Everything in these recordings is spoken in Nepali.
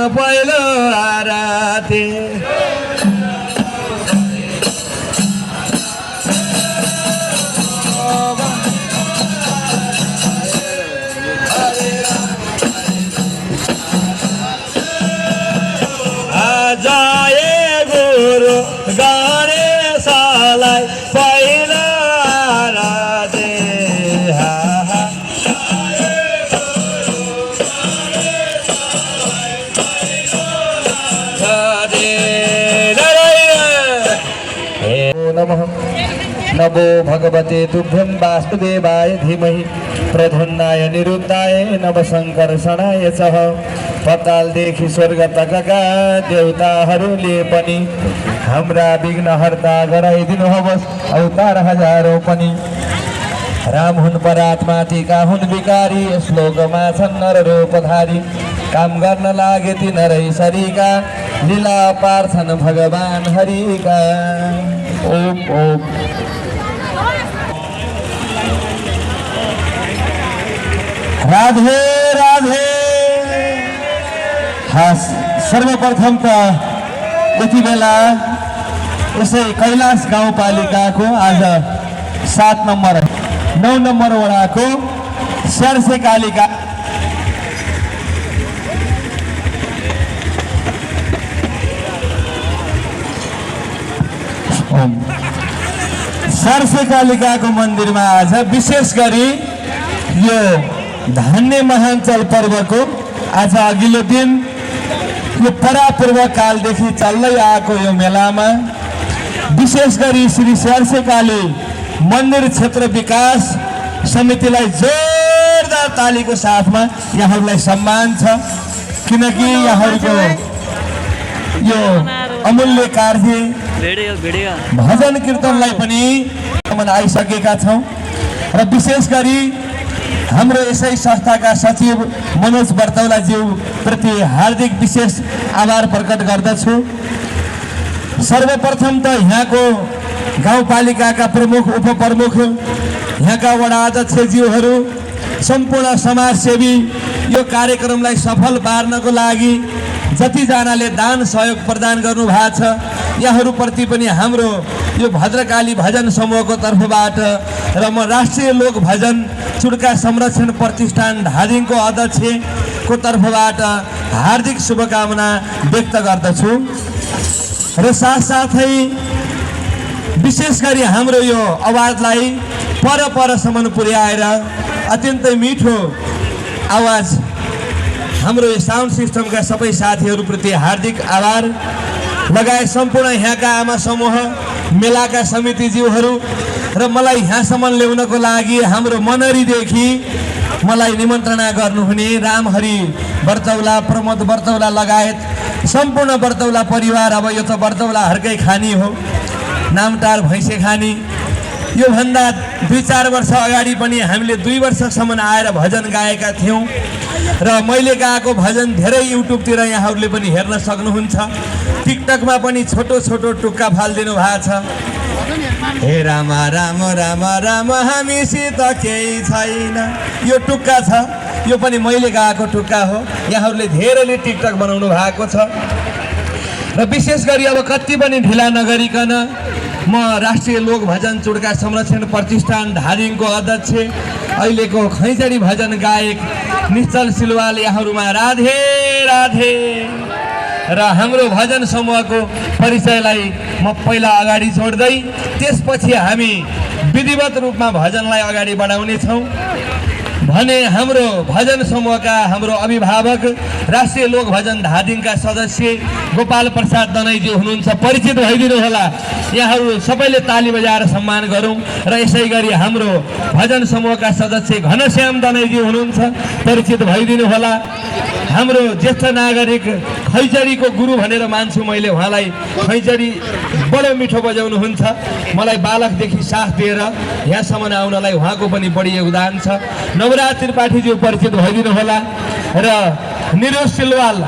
पहिलो आरती जय गुरु गणेशलाई पहिलो आरती नमः नमो भगवते तुभ्यं वासुदेवाय धीमहि प्रद्युम्नाय निरुद्धाय नवशङ्कर्षणाय च पतालदेखि स्वर्ग तकका देवताहरूले पनि हाम्रा विघ्नहर्ता गराइदिनुहोस् अवतार हजारौँ पनि राम हुन् परात्मा टीका हुन् विकारी श्लोकमा छन् नर रूपधारी काम गर्न लागे ती नरै शरीका लीला पार्छन् भगवान हरिका ओम ओम राधे राधे। सर्वप्रथम त यति बेला यसै कैलाश गाउँपालिकाको आज 7 नम्बर 9 नम्बर वडाको स्यार्से कालिका स्यार्से कालिकाको मन्दिरमा आज विशेष गरी यो धान्य महाञ्चल पर्वको आज अघिल्लो दिन यो परापूर्व कालदेखि चल्दै आएको यो मेलामा विशेष गरी श्री स्यार्से काली मन्दिर क्षेत्र विकास समितिलाई जोरदार तालीको साथमा यहाँहरूलाई सम्मान छ किनकि यहाँहरूको यो अमूल्य कार्य भजन कीर्तनलाई पनि आइसकेका छौँ र विशेष गरी हाम्रो यसै संस्थाका सचिव मनोज बर्तौलाज्यू प्रति हार्दिक विशेष आभार प्रकट गर्दछु। सर्वप्रथम त यहाँको गाउँपालिकाका प्रमुख उपप्रमुख यहाँका वडा अध्यक्षज्यूहरू सम्पूर्ण समाजसेवी यो कार्यक्रमलाई सफल पार्नको लागि जतिजनाले दान सहयोग प्रदान गर्नुभएको छ यहाँहरूप्रति पनि हाम्रो यो भद्रकाली भजन समूहको तर्फबाट र म राष्ट्रिय लोक भजन चुड्का संरक्षण प्रतिष्ठान धादिङको अध्यक्षको तर्फबाट हार्दिक शुभकामना व्यक्त गर्दछु र साथसाथै विशेष गरी हाम्रो यो आवाजलाई परसम्म पुर्याएर अत्यन्तै मिठो आवाज हाम्रो यो साउन्ड सिस्टमका सबै साथीहरूप्रति हार्दिक आभार लगायत सम्पूर्ण यहाँका आमा समूह मेलाका समितिज्यूहरू र मलाई यहाँसम्म ल्याउनको लागि हाम्रो मनरीदेखि मलाई निमन्त्रणा गर्नुहुने रामहरि बर्तौला प्रमोद बर्तौला लगायत सम्पूर्ण बर्तौला परिवार अब यो त बर्तौलाहरूकै खानी हो नामटार भैँसे खानी योभन्दा 2-4 वर्ष अगाडि पनि हामीले 2 वर्षसम्म आएर भजन गाएका थियौँ र मैले गाएको भजन धेरै युट्युबतिर यहाँहरूले पनि हेर्न सक्नुहुन्छ टिकटकमा पनि छोटो छोटो टुक्का फालिदिनु भएको छ हे राम राम राम राम हामीसित केही छैन यो टुक्का छ यो पनि मैले गाएको टुक्का हो यहाँहरूले धेरैले टिकटक बनाउनु भएको छ र विशेष गरी अब कति पनि ढिला नगरिकन म राष्ट्रिय लोक भजन चुड्का संरक्षण प्रतिष्ठान धादिङको अध्यक्ष अहिलेको खैँचडी भजन गायक निश्चल सिलवाल यहाँहरूमा राधे राधे र हाम्रो भजन समूहको परिचयलाई म पहिला अगाडि छोड्दै त्यसपछि हामी विधिवत रूपमा भजनलाई अगाडि बढाउने छौँ भने हाम्रो भजन समूहका हाम्रो अभिभावक राष्ट्रिय लोक भजन धादिङका सदस्य गोपाल प्रसाद दनैजी हुनुहुन्छ परिचित भइदिनु होला यहाँहरू सबैले ताली बजाएर सम्मान गरौँ र यसै गरी हाम्रो भजन समूहका सदस्य घनश्याम दनैजी हुनुहुन्छ परिचित भइदिनु होला हाम्रो ज्येष्ठ नागरिक खैँचडीको गुरु भनेर मान्छु मैले उहाँलाई खैँचडी बडो मिठो बजाउनुहुन्छ मलाई बालकदेखि साथ दिएर यहाँसम्म आउनलाई उहाँको पनि बढी योगदान छ नवराज त्रिपाठीज्यू परिचित भइदिनु होला र निरोज सिलवाल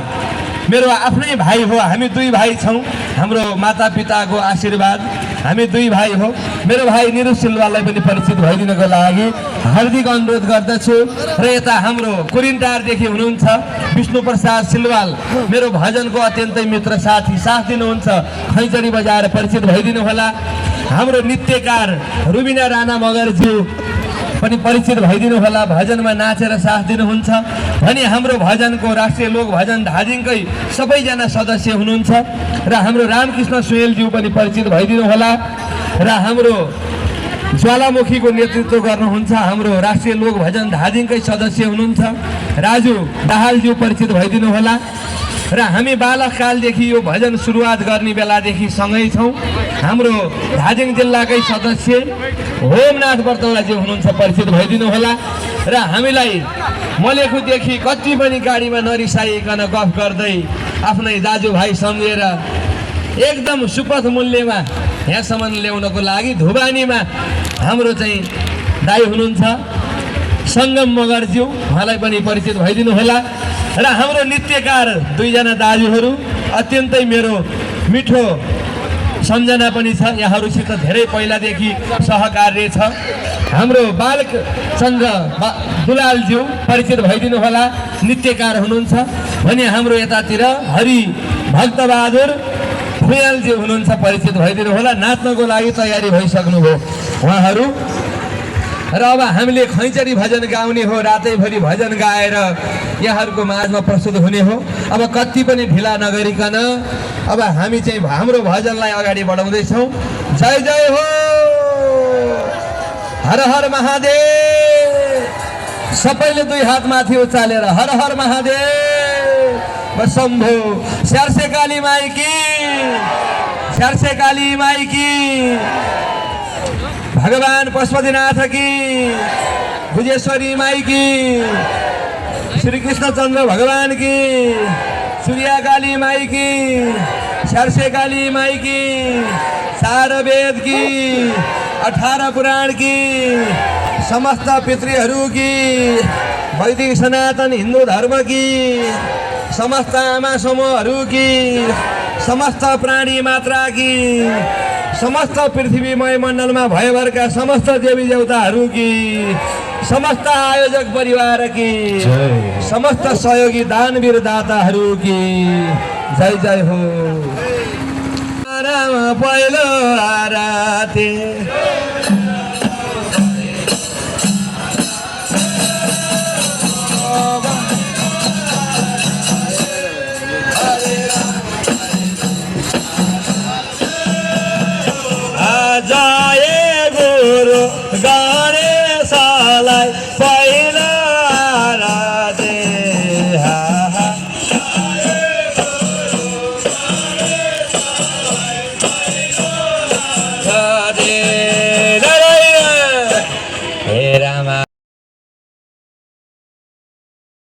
मेरो आफ्नै भाइ हो हामी 2 भाइ छौँ हाम्रो माता पिताको आशीर्वाद हामी दुई भाइ हो। मेरो भाइ निरु सिलवाललाई पनि परिचित भइदिनको लागि हार्दिक अनुरोध गर्दछु। र यता हाम्रो कुरिन्टारदेखि हुनुहुन्छ विष्णु प्रसाद सिलवाल, मेरो भजनको अत्यन्तै मित्र साथी, साथ दिनुहुन्छ, खैँचडी बजाएर परिचित भइदिनु होला। हाम्रो नृत्यकार रुबिना राणा मगरज्यू पनि परिचित भइदिनु होला, भजनमा नाचेर साथ दिनुहुन्छ। भने हाम्रो भजनको राष्ट्रिय लोक भजन धादिङकै सबैजना सदस्य हुनुहुन्छ। र हाम्रो रामकृष्ण सुवेलज्यू पनि परिचित भइदिनु होला। र हाम्रो ज्वालामुखीको नेतृत्व गर्नुहुन्छ हाम्रो राष्ट्रिय लोक भजन धादिङकै सदस्य हुनुहुन्छ राजु दाहालज्यू, परिचित भइदिनु होला। र हामी बालककालदेखि यो भजन सुरुवात गर्ने बेलादेखि सँगै छौँ। हाम्रो धादिङ जिल्लाकै सदस्य होमनाथ बर्तौलाज्यू हुनुहुन्छ, परिचित भइदिनु होला। र हामीलाई मलेखुदेखि कति पनि गाडीमा नरिसाइकन गफ गर्दै आफ्नै दाजुभाइ सम्झेर एकदम सुपथ मूल्यमा यहाँसम्म ल्याउनको लागि धुबानीमा हाम्रो चाहिँ दाइ हुनुहुन्छ सङ्गम मगरज्यू, उहाँलाई पनि परिचित भइदिनु होला। र हाम्रो नृत्यकार दुईजना दाजुहरू अत्यन्तै मेरो मिठो सम्झना पनि छ, यहाँहरूसित धेरै पहिलादेखि सहकार्य छ। हाम्रो बालचन्द्र दुलालज्यू परिचित भइदिनु होला, नृत्यकार हुनुहुन्छ। भने हाम्रो यतातिर हरि भक्तबहादुर भुयालज्यू हुनुहुन्छ, परिचित भइदिनु होला। नाच्नको लागि तयारी भइसक्नुभयो उहाँहरू। र अब हामीले खैँचडी भजन गाउने हो, रातैभरि भजन गाएर यहाँहरूको माझमा प्रस्तुत हुने हो। अब कति पनि ढिला नगरिकन अब हामी चाहिँ हाम्रो भजनलाई अगाडि बढाउँदैछौँ। जय जय हो, हर हर महादेव। सबैले दुई हात माथि उचालेर हर हर महादेव शम्भो। स्यार्से काली माई की, स्यार्से काली माई की, भगवान पशुपतिनाथ की, भुजेश्वरी माई की, श्री कृष्णचंद्र भगवान की, सूर्या काली माई की, स्यार्से काली माई की, चार वेद की, 18 पुराण की, समस्त पितृहरू की, वैदिक सनातन हिन्दू धर्म की, समस्त आमा समूहहरू की, समस्त प्राणी मात्रा की, समस्त पृथ्वीमय मण्डलमा भयभरका समस्त देवी देवताहरू की, समस्त आयोजक परिवार की, समस्त सहयोगी दानवीर दाताहरू की जय जय हो। पहिलो आरती जय गुरु गणेशलाई पहिलो आरती। हे रामा